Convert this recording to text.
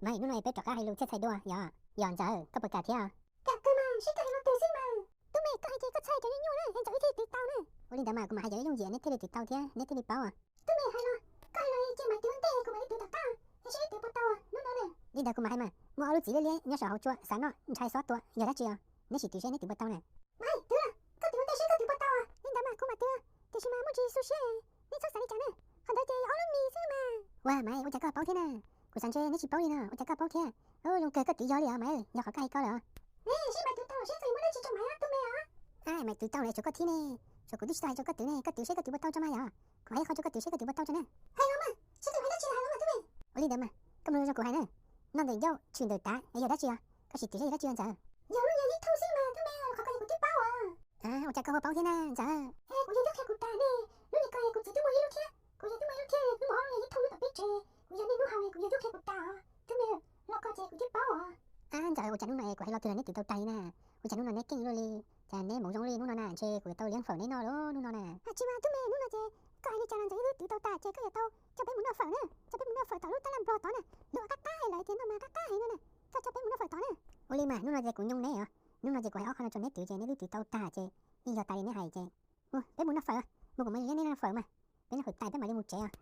Maiv, hnub no peb rov qab hais lus txhiaj txhais dua yom. Yog Ntxawm, koj puas kam thiab? Kam kawg mas, sib txawj hais lo twg xwb mas. Tub me, koj hais ces koj txhawj cov yooj yim na, es Ntxawm wb thiaj twv tau na. Ua li ntawd mas kuv mam hais cov yooj yim nej thiaj li twv tau thiab nej thiaj li paub. Tub me, hais los, koj hais los ces mam twv ua ntej kuv mam li twv tom qab, es seb wb twv puas tau hnub no na. Li ntawd kuv mam hais mas, muaj ob lub txiv liab liab nyob saum hauv tsua xav noj ntshai xob tua, yog dab tsi os? Neb sim twv seb neb twv puas tau na. Maiv, twv, koj twv ua ntej seb koj twv puas tau. Li ntawd mas kuv mam twv, tiam sis mas muaj tsis xu siab, neb txhob xav li cas na. Qhov ntawd ces yog ob lub mis xwb mas. Ua, Maiv, ua cas koj paub thiab na? Kuv xav ntshe neb tsis paub li no, ua cas koj paub thiab? Zoo kawg koj twv yog li os Maiv, yog qhov koj hais ko lawm os. Seb Maiv twv tau seb txawm yuav muaj dab tsi rau Maiv tub me os. Maiv twv tau lawm, tshuav koj thiab ne. Tshuav kuv twb tsis tau hais rau koj twv ne, koj twv seb koj twv puas tau tso mas yog. Kuv hais qhov rau koj twv seb koj twv puas tau tso na. Hais los mas, seb txawm muaj dab tsi hais los mas tub me. Ua li ntawd mas, koj mloog zoo kuv hais na. Noj ntawm ncauj tshwm ntawm tav es yog dab tsi os? Koj sim twv seb yog dab tsi os Ntxawm. Yog lub nyuag yib thooj xwb mas tub me, qhov ko kuv twb paub os. Ua cas koj ho paub thiab na Ntxawm? Es kuv yawg twb qhia kuv tas ne, lub nyuag ko kuv txiv twb muaj ib lub thiab, kuv yawg twb muaj ib lub thiab, wb mus hauj lwm yib thooj nyob tom peb tsev, kuv yawg niaj hnub hais, kuv yawg twb qhia kuv tas os tub me. Lo ko ces kuv twb paub os. Ab Ntxawm, ua cas hnub no es kuv hais lo twg los neb twv tau tag li na? Ua cas hnub no neb keej luaj li? Cas neb hmoov zoo li hnub no na? Ntshe kuv yuav tau liab fawm neb noj lawm hnub no na. Tsis mas tub me, hnub no ces koj hais li cas los Ntxawm wb twb twv tau tas ces koj yuav tau coj peb mus noj fawm na, coj peb mus noj fawm tom lub tab laj nplog tod na. Luag qab qab hais lawm tias noj mas qab qab heev no na, koj coj peb mus noj fawm tod na. Ua li mas hnub no ces kuv nyoo neb os, hnub no ces kuv hais ob qho no rau neb twv ces neb twb twv tau tag ces yeej yog tas li neb hais ces. Peb mus noj fawm, mus kuv mam li neb noj fawm mas, peb noj fawm tas peb mam li mus tsev os.